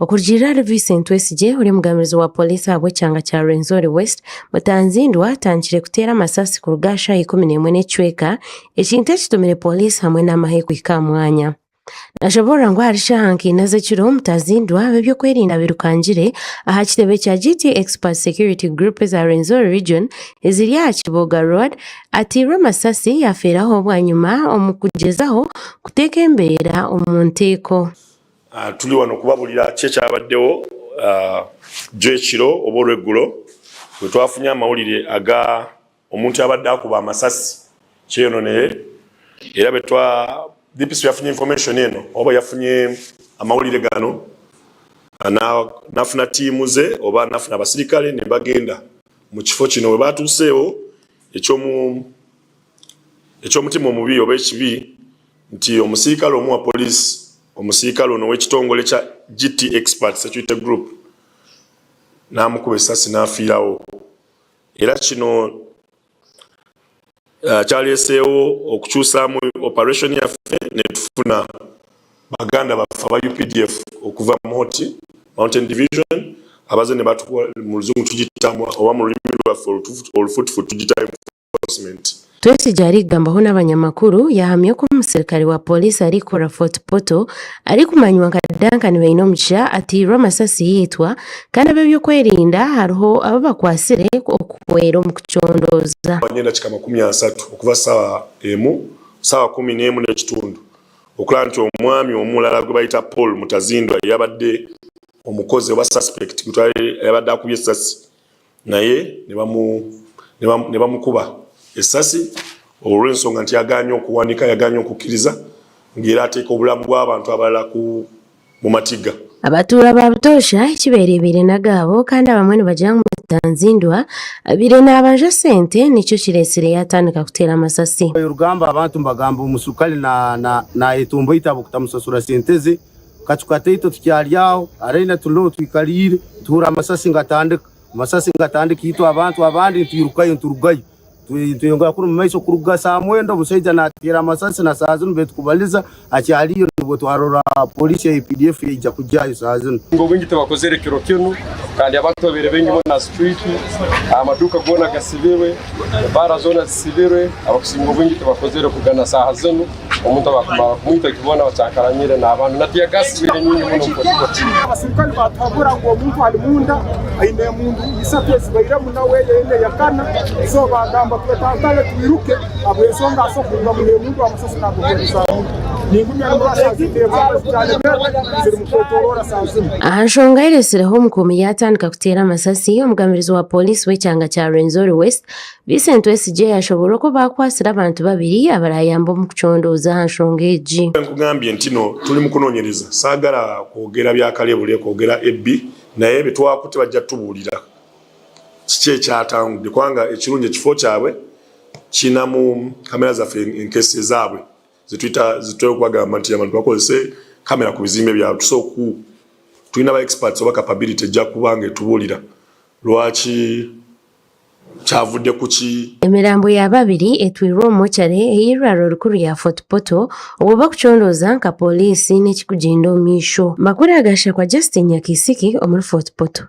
Okurugiirira ahari Vincent Twesigye ori omugambirizi wa Pooriisi ahabw'ekyanga kya Rwenzori West, Mutanzindwa atandikire kuteera amasasi kuruga aha shaaha 11 n'ekicweka, ekintu ekitumire Pooriisi hamwe n'amahe kuhika aha mwanya. Nashoboorora ngu ahari shaaha nka ina z'ekiro, Mutazindwa ab'ebyokwerinda bairukangire aha kitebe kya GT Expert Security Group eza Rwenzori Region eziri aha Kiboga Road ateirwe amasasi yafeeraho bwanyima omu kugyezaho kuteeka embeera omu nteeko. Turi wano kubaburira ki ekyabaddewo jjo ekiro oba olweggulo bwetwafunye amawulire aga Omuntu abadde akuba amasasi kyeyononere era bwetwa DPC bweyafunye information eno oba bweyafunye amawulire gano nafuna tiimu ze oba nafuna abasirikale nebagenda mukifo kino webatuuseewo ekyomutima omubi oba ekibi nti omusirikale omu wa police omusirikale ono owekitongole kya GT Expert Security Group namukuba esasi nafiirawo. Era kino kyaleeseewo okukyusaamu operation yaffe netufuna baganda baffe aba updf okuva mu Hoti Mountain Division abaze ne batuwa mu luzungu tugiyita oba mu lulimi lwaffe olufutufu tugiyita enforcement. Twesigye arikugambaho n'abanyamakuru yaahamya oku omusirikare wa pooriisi arikukora Fort Portal arikumanywa nka Duncan Bainomugisha ateirwe amasasi yaitwa kandi ab'ebyokwerinda hariho abu bakwatsire okuhwera omu kucondooza. Bwanyima y'edakiika 30 okuva saawa emu, saawa 11 n'ekitundu okulaba nti omwami omulala gwebayita Paul Mutazindwa eyabadde omukozi oba suspect eyabadde akubye essasi naye ne bamukuba essasi olw'ensonga nti yagaanye okuwanika, yagaanye okukkiriza ng'era ateeka obulamu bw'abantu abalala ku mu matigga. Abatuura ba butoosha eki beereebeire n'agaabo kandi abamwe nibagira ngu Mutanzindwa abaire naabanja sente nikyo kireetsire yaatandika kuteera amasasi. Orugamba abantu nibagamba omusirikare nayetomboita ahabw'okutamusasura sente ze. Kacu kataito tukyari aho, haraina turiho twikariire, nituhurira amasasi nigatandika, amasasi nigatandika itwe abantu abandi nitwirukayo niturugayo, nitweyongera kunu omu maiso kuruga saa mwenda omusaija nateera amasasi na saaha zinu betukubaliza akyariyo nibwo twarora poliisi ya UPDF yaija kugyayo saaha zinu. Obwingi tibakozere kiro kinu kandi abantu babaire baingi muno ha street, amaduuka goona gasibirwe, ebaara zoona zisibirwe, abakusinga obwingi tibakozere kugana saaha zinu. Omuntu abakumara kumwita itwe boona bakyankaranyire n'abantu na tear gas zibaire nyingi muno omu Fort Portal. Abasirikare baatuhabura ngu omuntu ari munda aine emundu isatu ezibairemu nawe eye eyakana, so baagamba twetantare twiruke ahabw'ensonga asobola kurugamu n'emundu amasasi naagogwereza aha mutwe. Ningumya ngu rwashaaha ziteebwa zikyaremerwe zirimu kwetoroora saaha zinu. Aha nshonga eretsireho omukuumi yaatandika kuteera amasasi, omugambirizi wa pooriisi w'ekyanga kya Rwenzori West, Vincent Twesigye yashoboorora oku baakwatsire abantu babiri abarayamba omu kucondooza aha nshonga egi. Nkugambye ntino tuli mukunonyereza sagala kwogera byakalebule kwogera ebbi naye betwakute bajja tubulira kiki ekyatangudde kubanga ekirungi ekifo kyabwe kirinamu camera zaffe enkesi ezabwe zetuyita zetutera okubagamba nti abantu bakozese camera kubizimbe byabwe tusobola oku tulina ba experts oba capability ejja kuba nga etubulira lwaki Kyavudde ku ki? Emirambo ya babiri etwirwe omu mochare ey'eirwariro rikuru rya Fort Portal obwo bakucondooza nka pooriisi n'ekikugyenda omu maisho. Makuru aga Shakwa Justin Nyakaisiki omuri Fort Portal.